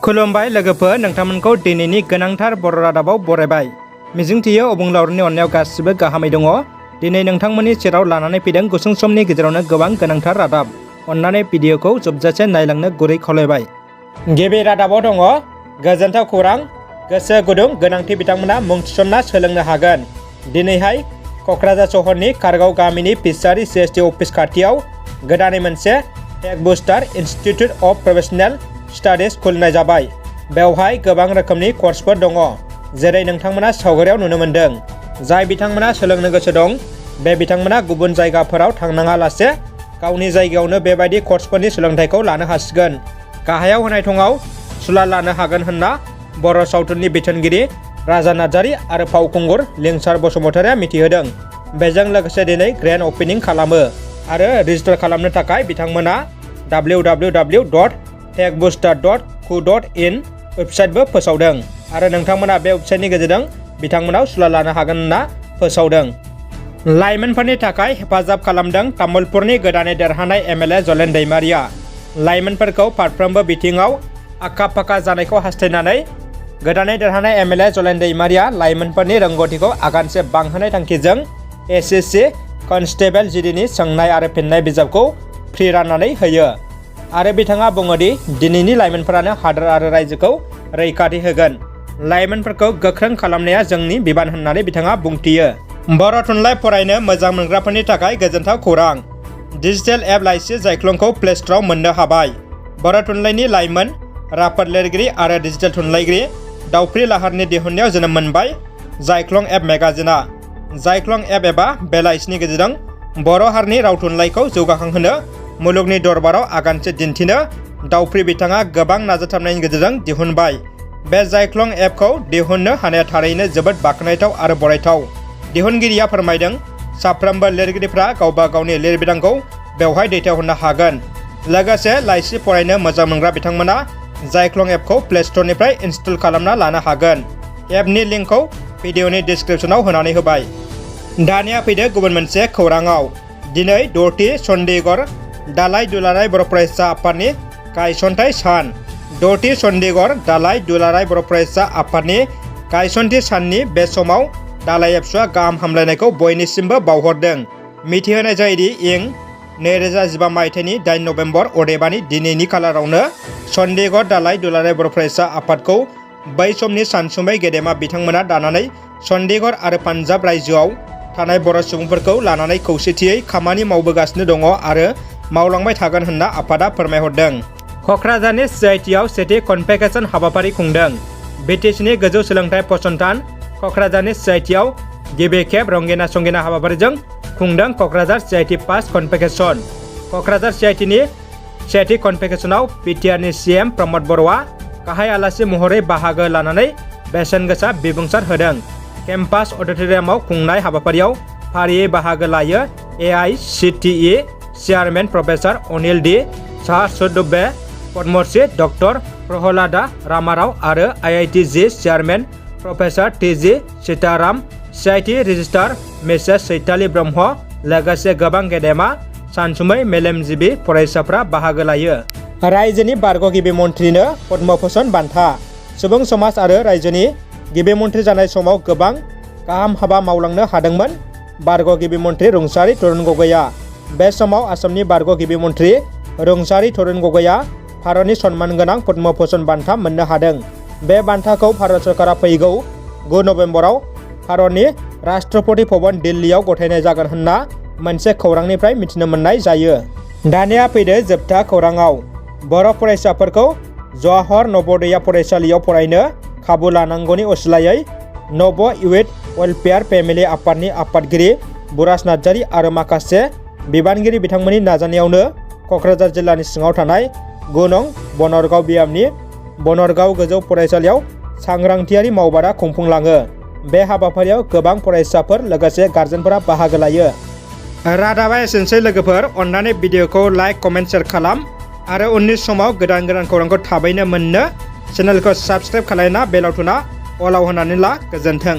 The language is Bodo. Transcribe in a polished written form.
खुलुमबाय लोगोफोर, नोंथांमोनखौ दिनैनि गोनांथार बर' रादाबाव बरायबाय। मिजिंथियो अबुंलावरिनि अननायाव गासिबो गाहामै दङ। दिनै नोंथांमोननि सेराव लानानै फैदों गुसुं समनि गेजेरावनो गोबां गोनांथार रादाब। अन्नानै भिडिअखौ जोबजासे नायलांनो गुरै खावलायबाय। गिबि रादाबाव दङ गोजोनथाव खौरां, गोसो गुदुं गोनांथि बिथांमोना मुं थिसनना सोलोंनो हागोन। दिनैहाय क'क्राझार सहरनि कारगाव गामिनि फिसारि CST अफिस खाथियाव गोदानै मोनसे tech booster institute of professional studies खुलिनाय जाबाय। बेवहाय गोबां रोखोमनि कर्सफोर दङ, जेरै नोंथांमोना सावगारियाव नुनो मोन्दों। जाय बिथांमोना सोलोंनो गोसो दं, बे बिथांमोना गुबुन जायगाफोराव थांनाङा लासे गावनि जायगायावनो बेबायदि कर्सफोरनि सोलोंथाइखौ लानो हासिगोन। गाहायाव होनाय थङाव सुलाद लानो हागोन होनना बर' सावथुननि बिथोनगिरि राजा नार्जारि आरो फावखुंगुर लिंसार बसुमतारिया मिथिहोदों। बेजों लोगोसे दिनै ग्रेन्ड अपेनिं खालामो आरो रेजिस्टार खालामनो थाखाय बिथांमोना www.techbooster.co.in वेबसाइटबो फोसावदों आरो नोंथांमोना बे वेबसाइटनि गेजेरजों बिथांमोनाव सुलाद लानो हागोन होनना फोसावदों। लाइमोनफोरनि थाखाय हेफाजाब खालामदों तामुलपुरनि गोदानै देरहानाय MLA जलेन दैमारिया। लाइमोनफोरखौ फारफ्रोमबो बिथिङाव आखा-फाखा जानायखौ हास्थायनानै गोदानै देरहानाय MLA जलेन दैमारिया लाइमोनफोरनि रोंगौथिखौ आगानसे बांहोनाय थांखिजों SSC कनस्टेबल GDनि सोंनाय आरो फिननाय बिजाबखौ फ्रि राननानै होयो आरो बिथाङा बुङोदि दिनैनि लाइमोनफोरानो हादोर आरो रायजोखौ रैखाथि होगोन। लाइमोनफोरखौ गोख्रों खालामनाया जोंनि बिबान होननानै बिथाङा बुंथियो। बर' थुनलाइ फरायनो मोजां मोनग्राफोरनि थाखाय गोजोनथाव खौरां। डिजिटेल एप लाइसि जायख्लंखौ प्ले स्ट'राव मोननो हाबाय। बर' थुनलाइनि लाइमोन राफोद लिरगिरि आरो डिजिटेल थुनलाइगिरि दावफ्रि लाहारनि दिहुननायाव जोनोम मोनबाय जायख्लं एप मेगाजिनआ। जायख्लं एप एबा बे लाइसिनि गेजेरजों बर' हारिनि राव थुनलाइखौ जौगाखांहोनो मुलुगनि दरबाराव आगानसे दिन्थिनो दावफ्रि बिथाङा गोबां नाजाथाबनायनि गेजेरजों दिहुनबाय। बे जायख्लं एपखौ दिहुननो हानाया थारैनो जोबोद बाख्नायथाव आरो बरायथाव। दिहुनगिरिया फोरमायदों, साफ्रोमबो लिरगिरिफ्रा गावबा गावनि लिरबिदांखौ बेवहाय दैथायहरनो हागोन। लोगोसे लाइसि फरायनो मोजां मोनग्रा बिथांमोना जायख्लं एपखौ प्ले स्ट'रनिफ्राय इनस्टल खालामना लानो हागोन। एपनि लिंकखौ भिडिअनि डिसक्रिपसनाव होनानै होबाय। दानिया फैदो गुबुन मोनसे खौराङाव। दिनै 6थि चन्डीगढ़ दालाइ दुलाराय बर' फरायसा आफादनि गायसनथाइ सान। 6थि चन्डीगढ़ दालाइ दुलाराय बर' फरायसा आफादनि गायसनथि साननि बे समाव दालाइ एबसुआ गाहाम हामलायनायखौ बयनिसिमबो बावहरदों। मिथिहोनाय जायोदि इं 2015 मायथाइनि 8 नभेम्बर अदेबानि दिनैनि खालारावनो चन्डीगढ़ दालाइ दुलाराय बर' फरायसा आफादखौ बै समनि सानसुमै गेदेमा बिथांमोना दानानै चन्डीगढ़ आरो पान्जाब रायजोआव थानाय बर' सुबुंफोरखौ लानानै खौसेथियै खामानि मावबोगासिनो दङ आरो मावलांबाय थागोन होनना आफादा फोरमायहरदों। क'क्राझारनि CITआव सेथि कनभकेसन हाबाफारि खुंदों। BTCनि गोजौ सोलोंथाइ फसंथान क'क्राझारनि CITआव गिबि खेब रंगिना संगिना हाबाफारिजों खुंदों क'क्राझार CIT पास कनभकेसन। क'क्राझार CITनि सेथि कनभकेसनाव बिटिआरनि CM प्रमद बर'आ गाहाय आलासि महरै बाहागो लानानै बेसेन गोसा बिबुंसार होदों। केम्पास अडिट'रियामाव खुंनाय हाबाफारियाव फारियै बाहागो लायो AICTE chairman professor Anil D. Sahasrabudhe, Padmashri doctor Prahlada Rama Rao आरो IITG chairman professor TG Sitaram, CIT registrar Mrs Chaitali Brahma, लोगोसे गोबां गेदेमा सानसुमै मेलेमजिबि फरायसाफ्रा बाहागो लायो। रायजोनि बारग' गिबि मन्थ्रिनो पद्म भूषण बान्था। सुबुं समाज आरो रायजोनि गिबि मन्थ्रि जानाय समाव गोबां गाहाम हाबा मावलांनो हादोंमोन बारग' गिबि मन्थ्रि रुंसारि तरुण गगैआ। बे समाव आसामनि बारग' गिबि मन्थ्रि रुंसारि तरुण गगैआ भारतनि सनमान गोनां पद्म भूषण बान्था मोननो हादों। बे बान्थाखौ भारत सरकारा फैगौ 9 नभेम्बराव भारतनि राष्ट्रपति भवन दिल्लीयाव गथायनाय जागोन होनना मोनसे खौरांनिफ्राय मिथिनो मोननाय जायो। दानिया फैदो जोबथा खौराङाव। बर' फरायसाफोरखौ जवाहर नवोदया फरायसालियाव फरायनो खाबु लानांगौनि असिलायै नव इउथ वेलफेयार फेमिलि आफादनि आफादगिरि बुरास नार्जारि आरो माखासे बिबानगिरि बिथांमोननि नाजानायावनो क'क्राझार जिल्लानि सिङाव थानाय 9 नं बनरगाव बियामनि बनरगाव गोजौ फरायसालियाव सांग्रांथियारि मावबादा खुंफुंलाङो। बे हाबाफारियाव गोबां फरायसाफोर लोगोसे गारजेनफोरा बाहागो लायो। रादाबा एसेनोसै लोगोफोर, अन्नानै भिडिअखौ लाइक कमेन्ट शेयार खालाम आरो उननि समाव गोदान गोदान खौरांखौ थाबैनो मोननो चेनेलखौ साबस्क्राइब खालामना बेल आइकनआ अलाव होनानै ला। गोजोन्थों।